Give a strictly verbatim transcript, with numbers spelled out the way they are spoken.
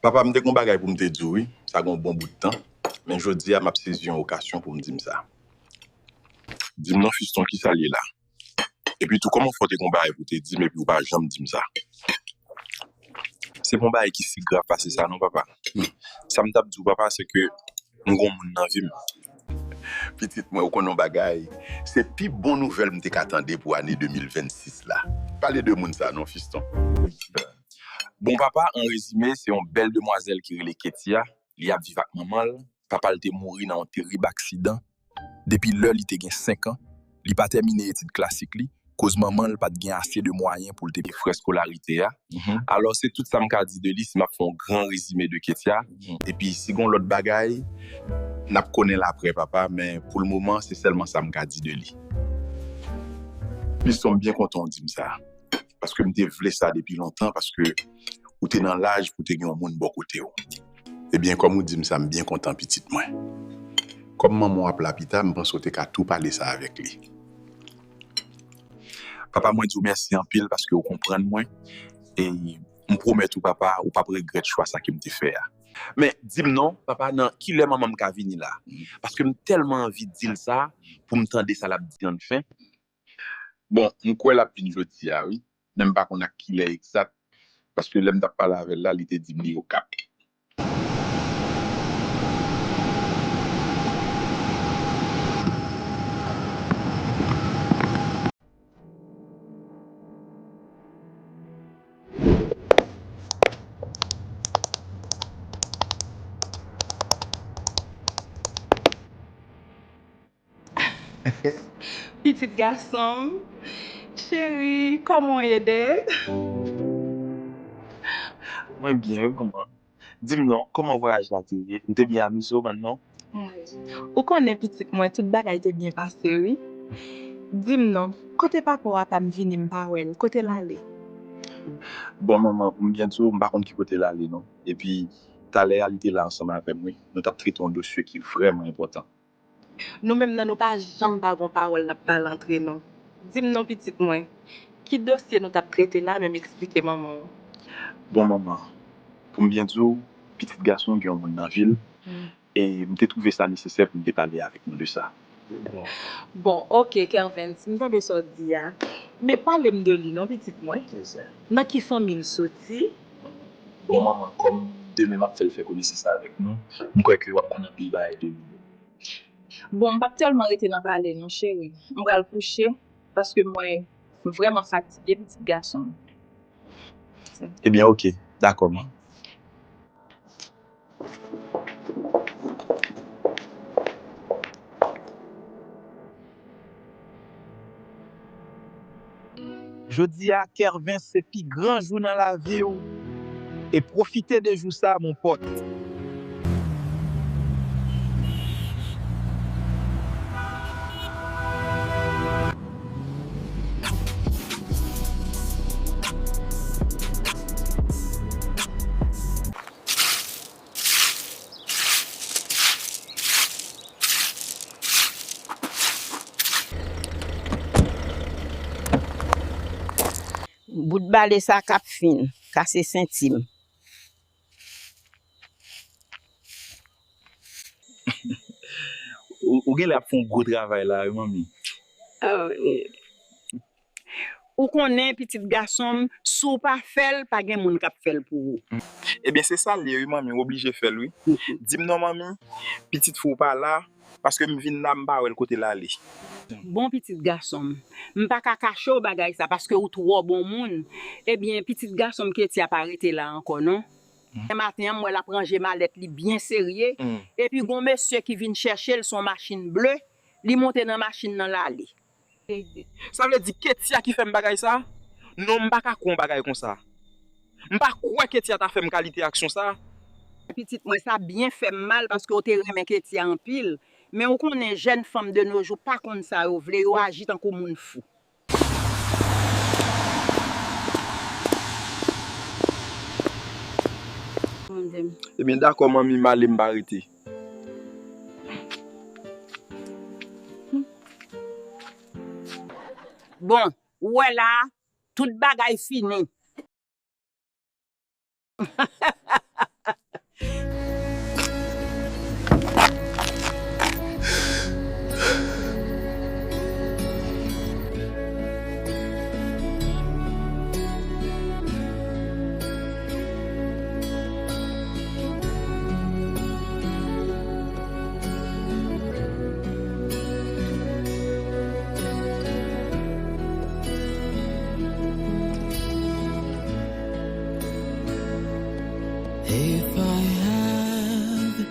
Papa, m te gen yon bagay pou m te di w, wi. Sa gen yon bon bout tan. Men jodi a, m ap sezi yon okazyon pou m di m sa. Di m non, Fiston, ki sa l ye la? Epi tou, kòman fè w te gen yon bagay pou w te di m epi w pa janm di m sa? Se pa yon bagay ki si grav pase sa, non, papa. Sa m t ap di w, papa, se ke m gen yon moun nan vi m. Pitit mwen, ou konn yon bagay, se pi bon nouvèl m te ka tande pou ane de mil vennsis la. Pale de moun sa non, Fiston. Bon, papa, an rezime, se yon bèl demwazèl ki rele Ketia. Li ap viv ak manman l. Papa l te mouri nan yon terib aksidan. Depi lè li te gen senk an, li pa tèmine etid klasik li, koz manman l pa t gen ase de mwayen pou l te peye frè skolarite a. Alò, se tout sa m ka di de li si m ap fè yon gran rezime de Ketia. Epi, si gen yon lòt bagay, n ap konnen l aprè, papa, men pou lemoman, se sèlman sa m ka di de li. Fiston, m byen kontan w di m sa. Paske m te vle sa depi lontan, paske ou te nan laj pou te gen yon moun bò kote w. Ebyen, kòm ou di m sa, m byen kontan, pitit mwen. Kòm manman w ap la pita, m panse w te ka tou pale sa avèk li. Papa, mwen di w mèsi anpil paske w konprann mwen. E m pwomèt ou, papa, ou p ap regrèt chwa sa ke m te fè a. Men, di m non, papa, nan kilè manman m ka vini la? Paske m tèlman anvi di l sa, pou m tande sa l ap di anfen. Bon, m kwè l ap vin jodi a, wi. Men m pa konn ak kilè egzat, paske lè m t ap pale avè l la, li te di m li Okap. Pitit gason m, cheri, kòman w ye, Dave? Mwen byen, wi, manman. Di m non, kòman vwayaj la te ye? Ou te byen amize w, manman? Wi. Ou konnen, pitit mwen, tout bagay te byen pase, wi. Di m non, kote papa w a pa m vini, m pa wè l, kote l ale? Bon, manman, pou m byen di w, m pa konn ki kote l ale, non. Epi, talè a, li te la ansanm avè m, wi. Nou t ap trete yon dosye ki vrèman enpòtan. Nou menm nan, nou pa janm pa gon pawòl n ap pale antre nou. Di m non, pitit mwen, ki dosye nou t ap trete la, menm eksplike manman w? Bon, manman, pou m byen di w, pitit gason w gen yon moun nan vi l, e m te twouve sa nesesè pou m te pale avèk nou de sa. Bon, oke, Kervens, m tande sa w di a. Men pale m de li non, pitit mwen. Nan ki fanmi l soti? Bon, manman, kòm demen m ap fè l fè konesans avèk nou, m kwè ke w ap konn anpil bagay de li. Bon, m p ap tèlman rete nan pale non, cheri. M pral kouche, paske mwen vrèman fatige, pitit gason m. Ebyen, oke. Dakò, man. Jodi a, Kervens, se pi gran jou nan lavi w. E pwofite de jou sa, mon pòt. Bout bale sa k ap fin kase senti m. Ou, ou genlè ap fè yon gwo travay la, wi, manmi. Oh, wi. Ou konnen, pitit gason m, si w pa fè l, pa gen moun k ap fè l pou ou. Ebyen, se sa l ye, wi, manmi, w oblije fè l, wi. Di m non, manmi, pitit fi w pa la, paske m vin la, m pa wè l kote l ale. Bon, pitit gason m, m pa ka kache w bagay sa, paske ou twò bon moun. Ebyen, pitit gason m, Ketia pa rete la ankò, non. Yè maten an, m wè l ap ranje malèt li byen serye. Epi, gon mesye ki vin chèche l, se yon machin ble. Li monte nan machin nan, l ale. Sa vle di Ketia ki fè m bagay sa? Non, m pa ka kwè yon bagay konsa. M pa kwè Ketia ta fè m kalite aksyon sa. Pitit mwen, sa byen fè m mal paske w te renmen Ketia anpil. Men ou konnen jèn fanm de nos jours pa konn sa yo vle, yo aji tankou moun fou. Ebyen, dakò, manmi, m ale, m pa rete. Bon, ou wè la, tout bagay fini.